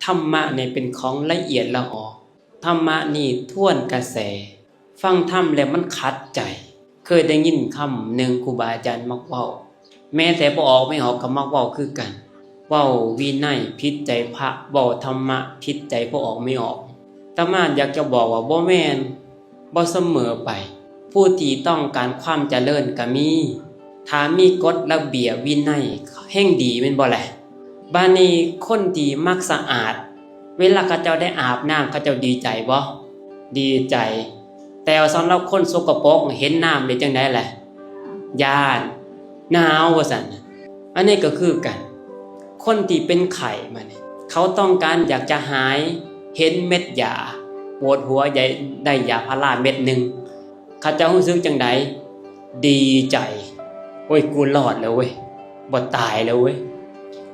ທຳມະນີ້ເປັນຂອງລະອຽດລະອໍ. ທຳມະນີ້ທວນກະແສ, ຟັງທຳແລ້ວມັນຂັດໃຈ. ເຄີຍໄດ້ຍິນຄຳໜຶ່ງຄູບາອາຈານມັກເວົ້າ, ແມ້ແຕ່ພໍ່ອອກແມ່ອອກກໍມັກເວົ້າຄືກັນ, ເວົ້າວິໄນຜິດໃຈພະ, ເວົ້າທຳມະຜິດໃຈພໍ່ອອກແມ່ອອກ. ອາດຕະມາຢາກຈະບອກວ່າບໍ່ແມ່ນ, ບໍ່ສະເໝີໄປ. ຜູ້ທີ່ຕ້ອງການຄວາມຈະເລີນກໍມີ, ຖ້າມີກົດລະບຽບວິໄນແຮ່ງດີແມ່ນບໍ່ແຫຼະ? ບາດນີ້ຄົນທີ່ມັກສະອາດ, ເວລາເຂົາເຈົ້າໄດ້ອາບນ້ຳ ເຂົາເຈົ້າດີໃຈບໍ່? ດີໃຈ. ແຕ່ວ່າສຳລັບຄົນສົກກະປົກ ເຫັນນ້ຳເປັນຈັ່ງໃດແຫຼະ? ຢ້ານ, ໜາວວ່າຊັ້ນ. ອັນນີ້ກໍຄືກັນ, ຄົນທີ່ເປັນໄຂ້ມານີ້ ເຂົາຕ້ອງການຢາກຈະຫາຍ, ເຫັນເມັດຢາປວດຫົວ ໄດ້ຢາພາລາເມັດໜຶ່ງ, ເຂົາເຈົ້າຮູ້ສຶກຈັ່ງໃດ? ດີໃຈ. ໂອ້ຍ ກູລອດແລ້ວເວີຍ, ບໍ່ຕາຍແລ້ວເວີຍ.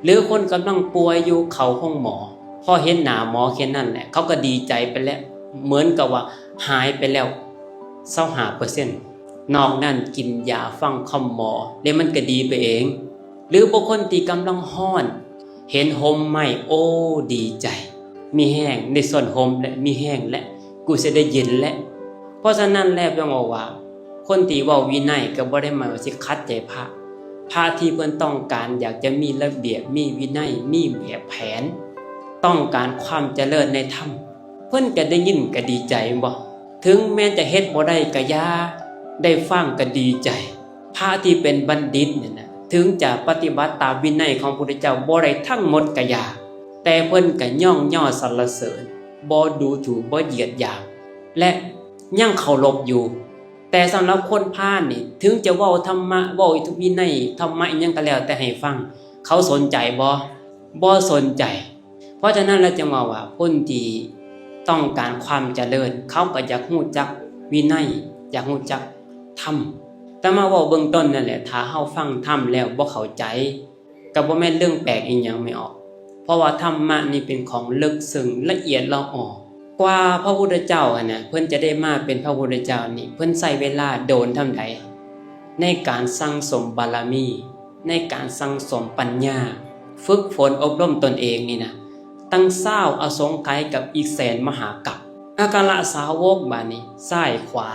ຫຼືຄົນກຳລັງປ່ວຍຢູ່ ເຂົ້າໂຮງໝໍ, ພໍເຫັນໜ້າໝໍແຄ່ນັ້ນແຫຼະ ເຂົາກໍດີໃຈໄປແລ້ວ, ເໝືອນກັບວ່າຫາຍໄປແລ້ວຊາວຫ້າເປີເຊັນ. ນອກນັ້ນກິນຢາຟັງຄຳໝໍ ແລ້ວມັນກໍດີໄປເອງ. ຫຼືບຸກຄົນທີ່ກຳລັງຮ້ອນ ເຫັນຮົ່ມໄມ້ ໂອ້ ດີໃຈ, ມີແຮງ, ໄດ້ຊ້ອນຮົ່ມແລ້ວ, ມີແຮງແລ້ວ, ກູຊິໄດ້ເຢັນແລ້ວ. ເພາະສະນັ້ນແລ້ວ ຈັ່ງເວົ້າວ່າ ຄົນທີ່ເວົ້າວິໄນກໍບໍ່ໄດ້ໝາຍວ່າຊິຂັດໃຈພະ. ພະທີ່ເພິ່ນຕ້ອງການຢາກຈະມີລະບຽບ, ມີວິໄນ, ມີແບບແຜນ, ຕ້ອງການຄວາມຈະເລີນໃນທຳ, ເພິ່ນກໍໄດ້ຍິນກໍດີໃຈແມ່ນບໍ່? ເຖິງແມ່ນຈະເຮັດບໍ່ໄດ້ກໍຢ່າ, ໄດ້ຟັງກໍດີໃຈ. ພະທີ່ເປັນບັນດິດນີ້ນະ ເຖິງຈະປະຕິບັດຕາມວິໄນຂອງພະພຸດທະເຈົ້າບໍ່ໄດ້ທັງໝົດກໍຢ່າ, ແຕ່ເພິ່ນກໍຍ້ອງຍໍສັນລະເສີນ, ບໍ່ດູຖູ່, ບໍ່ຢຽດຫຍາມ ແລະ ຍັງເຄົາລົບຢູ່. ແຕ່ສຳລັບຄົນພານນີ້ ເຖິງຈະເວົ້າທຳມະ, ເວົ້າວິໄນ, ທຳມະອີ່ຫຍັງກໍແລ້ວແຕ່ໃຫ້ຟັງ, ເຂົາສົນໃຈບໍ່? ບໍ່ສົນໃຈ. ເພາະສະນັ້ນແລ້ວ ຈຶ່ງເວົ້າວ່າຄົນທີ່ຕ້ອງການຄວາມຈະເລີນ ເຂົາກໍຢາກຮູ້ຈັກວິໄນ, ຢາກຮູ້ຈັກທຳ. ອາດຕະມາເວົ້າເບື້ອງຕົ້ນນັ້ນແຫຼະ, ຖ້າເຮົາຟັງທຳແລ້ວບໍ່ເຂົ້າໃຈ ກໍບໍ່ແມ່ນເລື່ອງແປກອີ່ຫຍັງແມ່ອອກ, ເພາະວ່າທຳມະນີ້ເປັນຂອງເລິກເຊິ່ງ ລະອຽດລະອໍ. ກວ່າພະພຸດທະເຈົ້າຫັ້ນນະ ເພິ່ນຈະໄດ້ມາເປັນພະພຸດທະເຈົ້ານີ້ ເພິ່ນໃຊ້ເວລາໂດນສ່ຳໃດ ໃນການສັ່ງສົມບາລະມີ, ໃນການສັ່ງສົມປັນຍາ, ຝຶກຝົນອົບຮົມຕົນເອງນີ້ນະ, ຕັ້ງຊາວອະສົງໄຂກັບອີກແສນມະຫາກັບ. ອັກຄະລະສາວົກບາດນີ້ ຊ້າຍຂວາ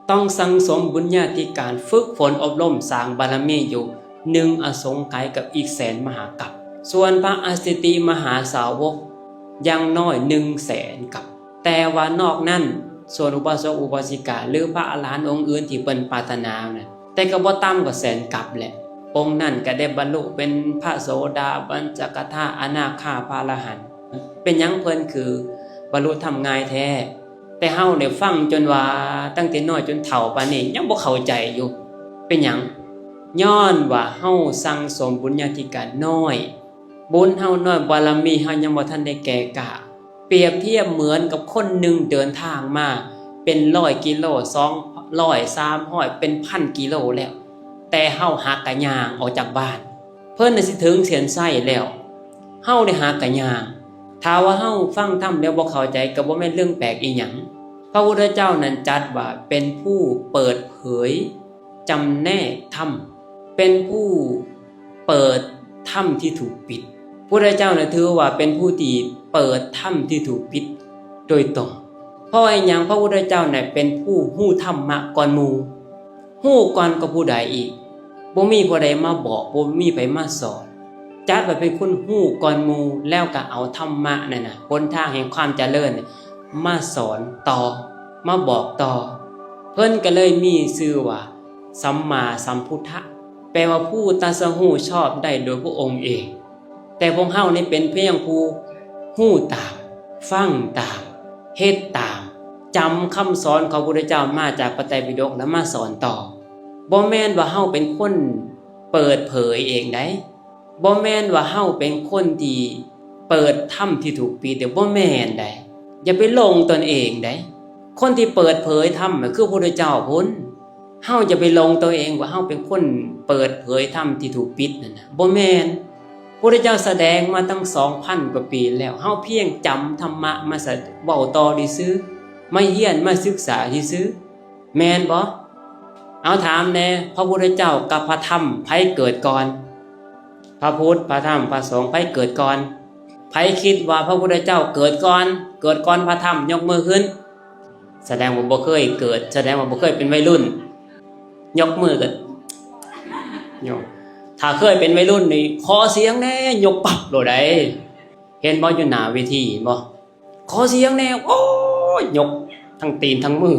ຕ້ອງສັ່ງສົມບຸນຍາທິການ, ຝຶກຝົນອົບຮົມ, ສ້າງບາລະມີຢູ່ໜຶ່ງອະສົງໄຂກັບອີກແສນມະຫາກັບ. ສ່ວນພະອາສິດຕິມະຫາສາວົກ ຢ່າງນ້ອຍໜຶ່ງແສນກັບ. ແຕ່ວ່ານອກນັ້ນ ສ່ວນອຸບາສົກອຸບາສິກາ ຫຼືພະອະລະຫັນອົງອື່ນທີ່ເພິ່ນປາດຖະໜານັ້ນ ແຕ່ກໍບໍ່ຕ່ຳກວ່າແສນກັບແຫຼະ. ອົງນັ້ນກໍໄດ້ບັນລຸເປັນພະໂສດາບັນ, ສະກະທາ, ອະນາຄາ, ພະອະລະຫັນ. ເປັນຫຍັງເພິ່ນຄືບັນລຸທຳງ່າຍແທ້? ແຕ່ເຮົາໄດ້ຟັງຈົນວ່າ ຕັ້ງແຕ່ນ້ອຍຈົນເຖົ້າປານນີ້ ຍັງບໍ່ເຂົ້າໃຈຢູ່. ເປັນຫຍັງ? ຍ້ອນວ່າເຮົາສັ່ງສົມບຸນຍາທິການນ້ອຍ, ບຸນເຮົານ້ອຍ, ບາລະມີເຮົາຍັງບໍ່ທັນໄດ້ແກ່ກ້າ. ປຽບທຽບເໝືອນກັບຄົນໜຶ່ງເດີນທາງມາເປັນຮ້ອຍກິໂລ, ສອງຮ້ອຍ, ສາມຮ້ອຍ, ເປັນພັນກິໂລແລ້ວ, ແຕ່ເຮົາຫາກະຍ່າງອອກຈາກບ້ານ. ເພິ່ນນະຊິເຖິງເສັ້ນໄຊແລ້ວ, ເຮົາໄດ້ຫາກະຍ່າງ. ຖ້າວ່າເຮົາຟັງທຳແລ້ວບໍ່ເຂົ້າໃຈ ກໍບໍ່ແມ່ນເລື່ອງແປກອີ່ຫຍັງ. ພະພຸດທະເຈົ້ານັ້ນຈັດວ່າເປັນຜູ້ເປີດເຜີຍ ຈຳແນກທຳ, ເປັນຜູ້ເປີດທຳທີ່ຖືກປິດ. ພະພຸດທະເຈົ້ານັ້ນຖືວ່າເປັນຜູ້ທີ່ເປີດທຳທີ່ຖືກປິດໂດຍຕົງ. ເພາະວ່າຫຍັງ? ພະພຸດທະເຈົ້ານັ້ນເປັນຜູ້ຮູ້ທຳມະກ່ອນໝູ່, ຮູ້ກ່ອນກວ່າຜູ້ໃດອີກ. ບໍ່ມີຜູ້ໃດມາບອກ, ບໍ່ມີໃຜມາສອນ. ຈັດວ່າເປັນຄົນຮູ້ກ່ອນໝູ່, ແລ້ວກໍເອົາທຳມະນັ້ນນະ, ຫົນທາງແຫ່ງຄວາມຈະເລີນ ມາສອນຕໍ່, ມາບອກຕໍ່. ເພິ່ນກໍເລີຍມີຊື່ວ່າ ສຳມາສຳພຸດທະ, ແປວ່າຜູ້ຕັດສະຮູ້ຊອບໄດ້ໂດຍພະອົງເອງ. ແຕ່ພວກເຮົານີ້ເປັນພຽງຜູ້ຮູ້ຕາມ, ຟັງຕາມ, ເຮັດຕາມ, ຈຳຄຳສອນຂອງພະພຸດທະເຈົ້າມາຈາກພະໄຕປິດົກ ແລ້ວມາສອນຕໍ່. ບໍ່ແມ່ນວ່າເຮົາເປັນຄົນເປີດເຜີຍເອງໃດ. ບໍ່ແມ່ນວ່າເຮົາເປັນຄົນທີ່ເປີດທຳທີ່ຖືກປິດເດ້, ບໍ່ແມ່ນໃດ. ຢ່າໄປຫຼົງຕົນເອງໃດ. ຄົນທີ່ເປີດເຜີຍທຳນະ ຄືພະພຸດທະເຈົ້າພຸ້ນ. ເຮົາຢ່າໄປຫຼົງຕົວເອງວ່າເຮົາເປັນຄົນເປີດເຜີຍທຳທີ່ຖືກປິດນັ້ນນະ, ບໍ່ແມ່ນ. ພະພຸດທະເຈົ້າສະແດງມາຕັ້ງສອງພັນກວ່າປີແລ້ວ, ເຮົາພຽງຈຳທຳມະມາສະ ເວົ້າຕໍ່ຊື່ໆ, ມາຮຽນ, ມາສຶກສາຊື່ໆ. ແມ່ນບໍ່? ເອົາຖາມແດ່, ພະພຸດທະເຈົ້າກັບພະທຳ ໃຜເກີດກ່ອນ? ພະພຸດ, ພະທຳ, ພະສົງ ໃຜເກີດກ່ອນ? ໃຜຄິດວ່າພະພຸດທະເຈົ້າເກີດກ່ອນ ເກີດກ່ອນພະທຳ ຍົກມືຂຶ້ນ. ສະແດງວ່າບໍ່ເຄີຍເກີດ ສະແດງວ່າບໍ່ເຄີຍເປັນໄວລຸ້ນ ຍົກມືກໍຍົກ. ຖ້າເຄີຍເປັນໄວລຸ້ນນີ້ ຂໍສຽງແດ່ ຍົກປັບໂລດໃດ໋. ເຫັນບໍ່ ຢູ່ໜ້າເວທີ ເຫັນບໍ່? ຂໍສຽງແດ່ ໂອ້ຍ ຍົກທັງຕີນທັງມື.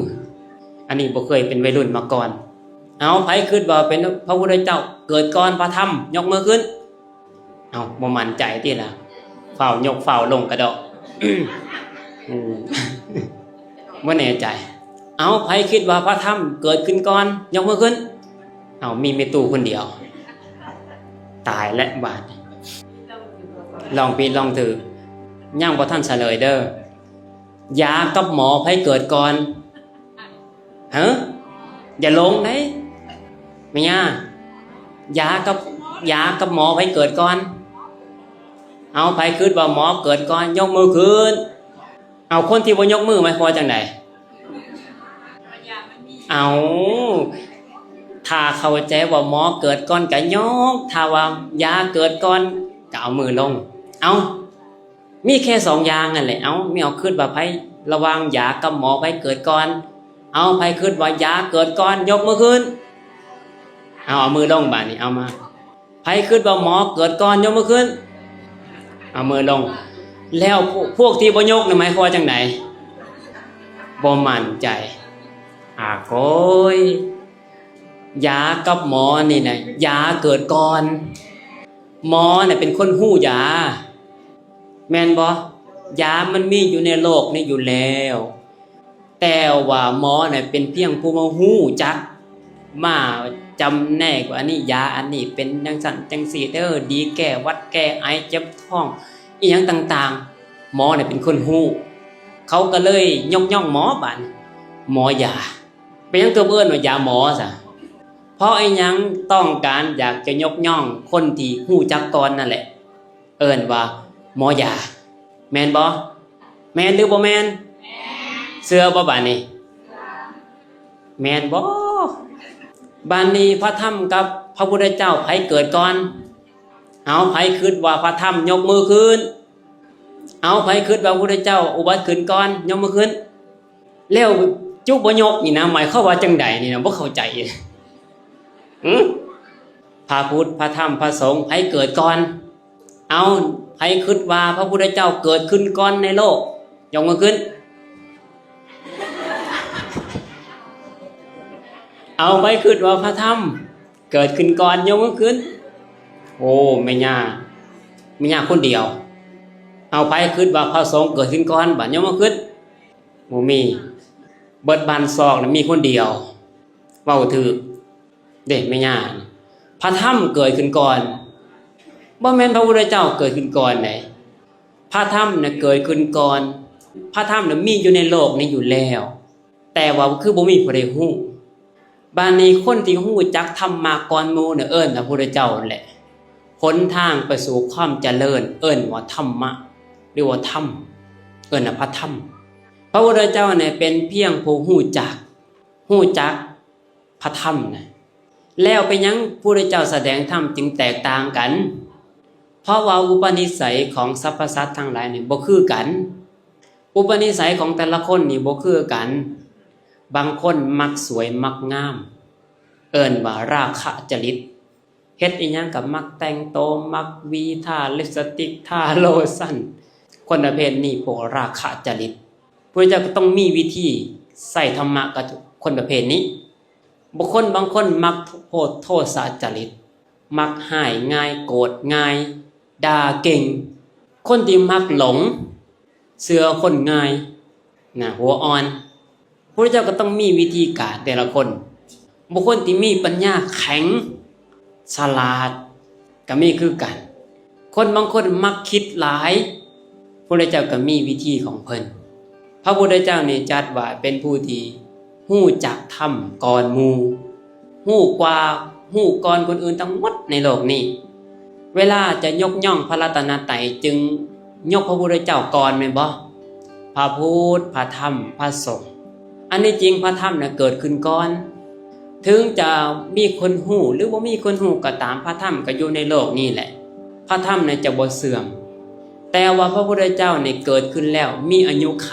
ອັນນີ້ບໍ່ເຄີຍເປັນໄວລຸ້ນມາກ່ອນ. ເອົາ ໃຜຄິດວ່າເປັນພະພຸດທະເຈົ້າເກີດກ່ອນພະທຳ ຍົກມືຂຶ້ນ. ເອົາ ບໍ່ໝັ້ນໃຈຕິລະ ຟ້າວຍົກຟ້າວລົງກະດອກ. ອືມ ບໍ່ແນ່ໃຈ. ເອົາ ໃຜຄິດວ່າພະທຳເກີດຂຶ້ນກ່ອນ ຍົກມືຂຶ້ນ. ເອົາ ມີແມ່ຕູ້ຄົນດຽວ. ຕາຍແລ້ວບາດນີ້ ລອງຜິດລອງຖືກ. ຍັງບໍ່ທັນສະເຫຼີຍເດີ້. ຢາກັບໝໍໃຜເກີດກ່ອນ? ເອີ ຢ່າຫຼົງເດ້ແມ່ຍ່າ. ຢາກັບ ຢາກັບໝໍໃຜເກີດກ່ອນ? ເອົາ ໃຜຄິດວ່າໝໍເກີດກ່ອນ ຍົກມືຂຶ້ນ. ເອົາ ຄົນທີ່ບໍ່ຍົກມືໝາຍຄວາມວ່າຈັ່ງໃດ? ເອົາ ຖ້າເຂົ້າໃຈວ່າໝໍເກີດກ່ອນກະຍົກ, ຖ້າວ່າຢາເກີດກ່ອນກະເອົາມືລົງ. ເອົາ ມີແຄ່ສອງຢ່າງຫັ້ນແຫຼະ. ເອົາ ມີ ເອົາ ຄິດວ່າໃຜ ລະຫວ່າງຢາກັບໝໍໃຜເກີດກ່ອນ? ເອົາ ໃຜຄິດວ່າຢາເກີດກ່ອນ ຍົກມືຂຶ້ນ. ເອົາ ເອົາມືລົງບາດນີ້. ເອົາມາ ໃຜຄິດວ່າໝໍເກີດກ່ອນ ຍົກມືຂຶ້ນ. ເອົາມືລົງ. ແລ້ວພວກ ພວກທີ່ບໍ່ຍົກນີ້ໝາຍຄວາມວ່າຈັ່ງໃດ? ບໍ່ໝັ້ນໃຈ. ອາໂກຍ ຢາກັບໝໍນີ້ນະ ຢາເກີດກ່ອນ. ໝໍນະເປັນຄົນຮູ້ຢາ ແມ່ນບໍ່? ຢາມັນມີຢູ່ໃນໂລກນີ້ຢູ່ແລ້ວ ແຕ່ວ່າໝໍນະເປັນພຽງຜູ້ມາຮູ້ຈັກ ມາຈຳແນກວ່າ ອັນນີ້ຢາ ອັນນີ້ເປັນຈັ່ງຊັ້ນຈັ່ງຊີ້ເດີ້ ດີແກ້ຫວັດແກ້ໄອ ເຈັບທ້ອງ ອີ່ຫຍັງຕ່າງໆ. ໝໍນະເປັນຄົນຮູ້ ເຂົາກໍເລີຍຍົກຍ້ອງໝໍບາດນີ້ ໝໍຢາ. ເປັນຫຍັງຄືເອີ້ນວ່າຢາໝໍຊະ? ເພາະອີ່ຫຍັງ? ຕ້ອງການຢາກຈະຍົກຍ້ອງຄົນທີ່ຮູ້ຈັກກ່ອນນັ້ນແຫຼະ ເອີ້ນວ່າໝໍຢາ ແມ່ນບໍ່? ແມ່ນຫຼືບໍ່ແມ່ນ? ເຊື່ອບໍ່ບາດນີ້? ແມ່ນບໍ່? ບາດນີ້ພະທຳກັບພະພຸດທະເຈົ້າໃຜເກີດກ່ອນ? ເອົາ ໃຜຄິດວ່າພະທຳຍົກມືຂຶ້ນ. ເອົາ ໃຜຄິດວ່າພະພຸດທະເຈົ້າອຸບັດຂຶ້ນກ່ອນ ຍົກມືຂຶ້ນ. ແລ້ວຈຸບໍ່ຍົກນີ້ນະ ໝາຍຄວາມວ່າຈັ່ງໃດນີ້ນະ ບໍ່ເຂົ້າໃຈ. ຫື? ພະພຸດ ພະທຳ ພະສົງ ໃຜເກີດກ່ອນ? ເອົາ ໃຜຄິດວ່າພະພຸດທະເຈົ້າເກີດຂຶ້ນກ່ອນໃນໂລກ ຍົກມືຂຶ້ນ. ເອົາ ໃຜຄິດວ່າພະທຳເກີດຂຶ້ນກ່ອນ ຍົກມືຂຶ້ນ. ໂອ້ ແມ່ຍ່າ ແມ່ຍ່າຄົນດຽວ. ເອົາ ໃຜຄິດວ່າພະສົງເກີດຂຶ້ນກ່ອນ ບາດ ຍົກມືຂຶ້ນ. ບໍ່ມີ ເບິດບ້ານຊອກນະມີຄົນດຽວ ເວົ້າຖືກເດ້ແມ່ຍ່າ. ພະທຳເກີດຂຶ້ນກ່ອນ ບໍ່ແມ່ນພະພຸດທະເຈົ້າເກີດຂຶ້ນກ່ອນໃດ. ພະທຳນະເກີດຂຶ້ນກ່ອນ. ພະທຳນະມີຢູ່ໃນໂລກນີ້ຢູ່ແລ້ວ ແຕ່ວ່າຄືບໍ່ມີຜູ້ໃດຮູ້. ບາດນີ້ຄົນທີ່ຮູ້ຈັກທຳມະກ່ອນໝູ່ນະ ເອີ້ນພະພຸດທະເຈົ້ານັ້ນແຫຼະ. ຫົນທາງໄປສູ່ຄວາມຈະເລີນ ເອີ້ນວ່າທຳມະ ຫຼືວ່າທຳ ເອີ້ນວ່າພະທຳ. ພະພຸດທະເຈົ້ານີ້ເປັນພຽງຜູ້ຮູ້ຈັກ ຮູ້ຈັກພະທຳນະ. ແລ້ວເປັນຫຍັງພະພຸດທະເຈົ້າສະແດງທຳຈຶ່ງແຕກຕ່າງກັນ? ເພາະວ່າອຸປະນິໄສຂອງສັບພະສັດທັງຫຼາຍນີ້ບໍ່ຄືກັນ. ອຸປະນິໄສຂອງແຕ່ລະຄົນນີ້ບໍ່ຄືກັນ. ບາງຄົນມັກສວຍມັກງາມ ເອີ້ນວ່າລາຄະຈະລິດ. ເຮັດອີ່ຫຍັງກໍມັກແຕ່ງໂຕ ມັກຫວີ ທາລິບສະຕິກ ທາໂລຊັນ. ຄົນປະເພດນີ້ພວກລາຄະຈະລິດ. ພະພຸດທະເຈົ້າກໍຕ້ອງມີວິທີໃຊ້ທຳມະກັບຄົນປະເພດນີ້. ບຸກຄົນບາງຄົນມັກໂພດໂທສະຈະລິດ ມັກຮ້າຍງ່າຍ ໂກດງ່າຍ ດ່າເກັ່ງ. ຄົນທີ່ມັກຫຼົງ ເຊື່ອຄົນງ່າຍນະ ຫົວອ່ອນ. ພະພຸດທະເຈົ້າກໍຕ້ອງມີວິທີການແຕ່ລະຄົນ. ບຸກຄົນທີ່ມີປັນຍາແຂງ ສະຫຼາດ ກໍມີຄືກັນ. ຄົນບາງຄົນມັກຄິດຫຼາຍ ພະພຸດທະເຈົ້າກໍມີວິທີຂອງເພິ່ນ. ພະພຸດທະເຈົ້ານີ້ຈັດວ່າເປັນຜູ້ທີ່ຮູ້ຈັກທຳກ່ອນໝູ່ ຮູ້ກວ່າ ຮູ້ກ່ອນຄົນອື່ນທັງໝົດໃນໂລກນີ້. ເວລາຈະຍົກຍ້ອງພະລັດຕະນະໄຕ ຈຶ່ງຍົກພະພຸດທະເຈົ້າກ່ອນແມ່ນບໍ່? ພະພຸດ ພະທຳ ພະສົງ. ອັນທີ່ຈິງພະທຳນະເກີດຂຶ້ນກ່ອນ. ເຖິງຈະມີຄົນຮູ້ ຫຼື ບໍ່ມີຄົນຮູ້ກໍຕາມ ພະທຳກໍຢູ່ໃນໂລກນີ້ແຫຼະ. ພະທຳນະຈະບໍ່ເສື່ອມ. ແຕ່ວ່າພະພຸດທະເຈົ້ານີ້ເກີດຂຶ້ນແລ້ວ ມີອາຍຸໄຂ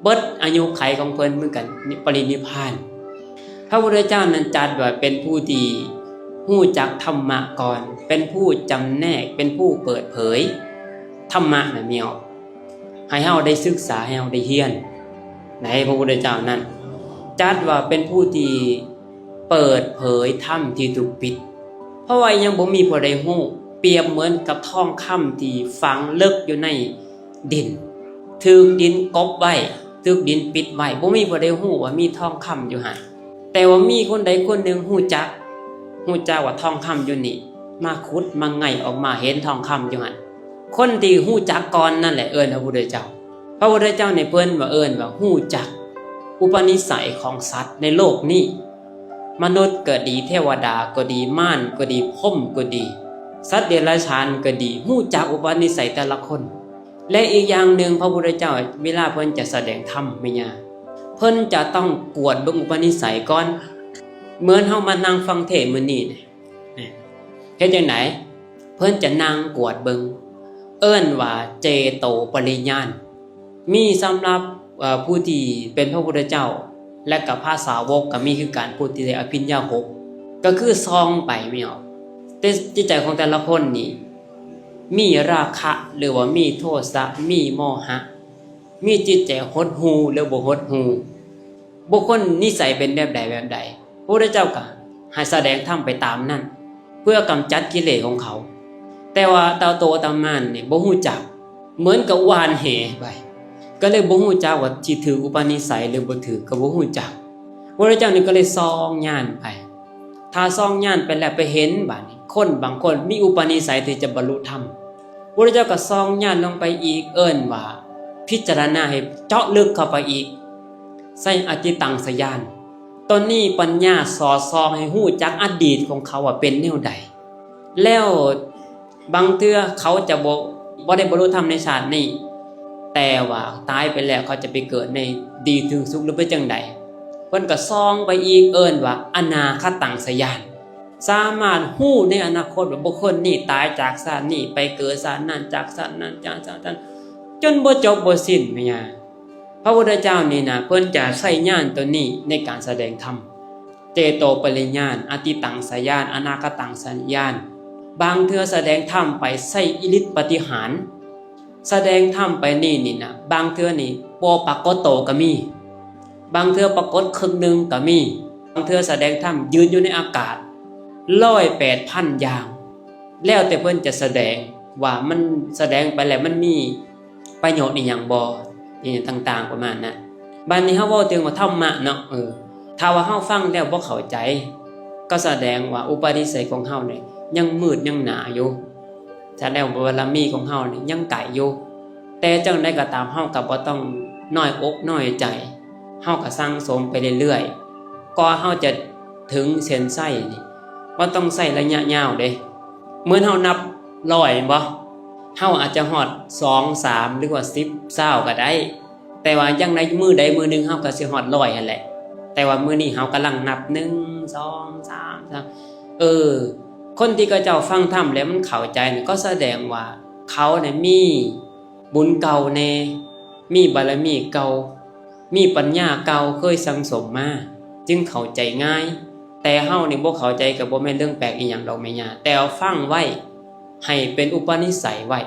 ເບິດອາຍຸໄຂຂອງເພິ່ນເໝືອນກັນ ປະລິນິບພານ. ພະພຸດທະເຈົ້ານັ້ນຈັດວ່າເປັນຜູ້ທີ່ຮູ້ຈັກທຳມະກ່ອນ ເປັນຜູ້ຈຳແນກ ເປັນຜູ້ເປີດເຜີຍທຳມະນະ ມີອອກ ໃຫ້ເຮົາໄດ້ສຶກສາ ໃຫ້ເຮົາໄດ້ຮຽນໃນພະພຸດທະເຈົ້ານັ້ນ ຈັດວ່າເປັນຜູ້ທີ່ເປີດເຜີຍທຳທີ່ຖືກປິດ ເພາະວ່າຍັງບໍ່ມີຜູ້ໃດຮູ້ ປຽບເໝືອນກັບທອງຄຳທີ່ຝັງເລິກຢູ່ໃນດິນ ຖືກດິນກົບໄວ້ ຖືກດິນປິດໄວ້ ບໍ່ມີຜູ້ໃດຮູ້ວ່າມີທອງຄຳຢູ່ຫັ້ນ ແຕ່ວ່າມີຄົນໃດຄົນໜຶ່ງຮູ້ຈັກ ຮູ້ຈັກວ່າທອງຄຳຢູ່ນີ້ ມາຂຸດມາໄງ່ອອກມາ ເຫັນທອງຄຳຢູ່ຫັ້ນ ຄົນທີ່ຮູ້ຈັກກ່ອນນັ້ນແຫຼະເອີ້ນພະພຸດທະເຈົ້າ. ພະພຸດທະເຈົ້ານີ້ເພິ່ນວ່າເອີ້ນວ່າຮູ້ຈັກອຸປະນິໄສຂອງສັດໃນໂລກນີ້ ມະນຸດກໍດີ ເທວະດາກໍດີ ມານກໍດີ ພົມກໍດີ ສັດເດຍລະສານກໍດີ ຮູ້ຈັກອຸປະນິໄສແຕ່ລະຄົນ. ແລະ ອີກຢ່າງໜຶ່ງ ພະພຸດທະເຈົ້າເວລາເພິ່ນຈະສະແດງທຳ ແມ່ຍ່າ ເພິ່ນຈະຕ້ອງກວດເບິ່ງອຸປະນິໄສກ່ອນ ເໝືອນເຮົາມານັ່ງຟັງເທດມື້ນີ້ນີ້ ເຮັດຈັ່ງໃດ? ເພິ່ນຈະນັ່ງກວດເບິ່ງ ເອີ້ນວ່າເຈໂຕປະລິຍານ ມີສຳລັບ ເອີ ຜູ້ທີ່ເປັນພະພຸດທະເຈົ້າ ແລະ ກໍພະສາວົກກໍມີຄືກັນ ຜູ້ທີ່ໄດ້ອະພິນຍາຫົກ ກໍຄືສ່ອງໄປ ມີອອກ ແຕ່ຈິດໃຈຂອງແຕ່ລະຄົນນີ້ ມີລາຄະ ຫຼືວ່າມີໂທສະ ມີໂມຫະ ມີຈິດໃຈຫົດຫູ່ ຫຼືບໍ່ຫົດຫູ່ ບຸກຄົນນິໄສເປັນແບບໃດແບບໃດ ພະພຸດທະເຈົ້າກໍໃຫ້ສະແດງທຳໄປຕາມນັ້ນ ເພື່ອກຳຈັດກິເລດຂອງເຂົາ. ແຕ່ວ່າເຕົາໂຕອາດຕະມານີ້ບໍ່ຮູ້ຈັກ ເໝືອນກັບຫວ່ານແຫໄປ ກໍເລີຍບໍ່ຮູ້ຈັກວ່າຊິຖືກອຸປະນິໄສ ຫຼືບໍ່ຖືກ ກໍບໍ່ຮູ້ຈັກ. ພະພຸດທະເຈົ້ານີ້ກໍເລີຍສ່ອງຍານໄປ ຖ້າສ່ອງຍານໄປແລ້ວໄປເຫັນ ບາດນີ້ຄົນບາງຄົນມີອຸປະນິໄສທີ່ຈະບັນລຸທຳ ພະພຸດທະເຈົ້າກໍສ່ອງຍານລົງໄປອີກ ເອີ້ນວ່າພິຈາລະນາໃຫ້ເຈາະເລິກເຂົ້າໄປອີກ ໃສ່ອະຕິຕັງສະຍານ ຕົນນີ້ປັນຍາສອດສ່ອງໃຫ້ຮູ້ຈັກອະດີດຂອງເຂົາວ່າເປັນແນວໃດ ແລ້ວບາງເທື່ອເຂົາຈະບໍ່ ບໍ່ໄດ້ບັນລຸທຳໃນຊາດນີ້ ແຕ່ວ່າຕາຍໄປແລ້ວເຂົາຈະໄປເກີດໃນທີ່ຖືກສຸກ ຫຼື ເປັນຈັ່ງໃດ ເພິ່ນກໍສ່ອງໄປອີກ ເອີ້ນວ່າອະນາຄະຕັງສະຍານ ສາມາດຮູ້ໃນອະນາຄົດວ່າບຸກຄົນນີ້ຕາຍຈາກຊາດນີ້ໄປເກີດຊາດນັ້ນ ຈາກຊາດນັ້ນ ຈາກຊາດນັ້ນ ຈົນບໍ່ຈົບບໍ່ສິ້ນ ແມ່ນຫຍັງ? ພະພຸດທະເຈົ້ານີ້ນະ ເພິ່ນຈະໃຊ້ຍານຕົວນີ້ໃນການສະແດງທຳ ເຈໂຕປະລິຍານ ອະຕິຕັງສະຍານ ອະນາຄະຕັງສະຍານ ບາງເທື່ອສະແດງທຳໄປໃຊ້ອິລິດປາຕິຫານ ສະແດງທຳໄປນີ້ນີ້ນະ ບາງເທື່ອນີ້ບໍ່ປາກົດໂຕກໍມີ ບາງເທື່ອປາກົດເຄິ່ງໜຶ່ງກໍມີ ບາງເທື່ອສະແດງທຳຢືນຢູ່ໃນອາກາດ ຮ້ອຍແປດພັນຢ່າງ ແລ້ວແຕ່ເພິ່ນຈະສະແດງວ່າມັນສະແດງໄປແລ້ວມັນມີປະໂຫຍດອີ່ຫຍັງບໍ່ ອີ່ຫຍັງຕ່າງໆປະມານນັ້ນ. ບາດນີ້ເຮົາເວົ້າເຖິງວ່າທຳມະເນາະ ເອີ ຖ້າວ່າເຮົາຟັງແລ້ວບໍ່ເຂົ້າໃຈ ກໍສະແດງວ່າອຸປະນິໄສຂອງເຮົານີ້ຍັງມືດຍັງໜາຢູ່ ສະແດງວ່າບາລະມີຂອງເຮົານີ້ຍັງໄກຢູ່ ແຕ່ຈັ່ງໃດກໍຕາມ ເຮົາກໍບໍ່ຕ້ອງນ້ອຍອົກນ້ອຍໃຈ ເຮົາກໍສັ່ງສົມໄປເລື້ອຍໆ ກວ່າເຮົາຈະເຖິງເສັ້ນໄຊນີ້ ບໍ່ຕ້ອງໃຊ້ໄລຍະຍາວເດ້ ເໝືອນເຮົານັບຮ້ອຍແມ່ນບໍ່ ເຮົາອາດຈະຮອດສອງ ສາມ ຫຼືວ່າສິບ ຊາວກໍໄດ້ ແຕ່ວ່າຢ່າງໃດມື້ໃດມື້ໜຶ່ງເຮົາກໍຊິຮອດຮ້ອຍຫັ້ນແຫຼະ ແຕ່ວ່າມື້ນີ້ເຮົາກຳລັງນັບ ໜຶ່ງ ສອງ ສາມ ສາມ ເອີ ຄົນທີ່ເຂົາເຈົ້າຟັງທຳແລ້ວມັນເຂົ້າໃຈນີ້ ກໍສະແດງວ່າເຂົານີ້ມີບຸນເກົ່າແດ່ ມີບາລະມີເກົ່າ ມີປັນຍາເກົ່າເຄີຍສັ່ງສົມມາ ຈຶ່ງເຂົ້າໃຈງ່າຍ ແຕ່ເຮົານີ້ບໍ່ເຂົ້າໃຈກໍບໍ່ແມ່ນເລື່ອງແປກອີ່ຫຍັງດອກແມ່ຍ່າ ແຕ່ເອົາຟັງໄວ້ ໃຫ້ເປັນອຸປະນິໄສໄວ້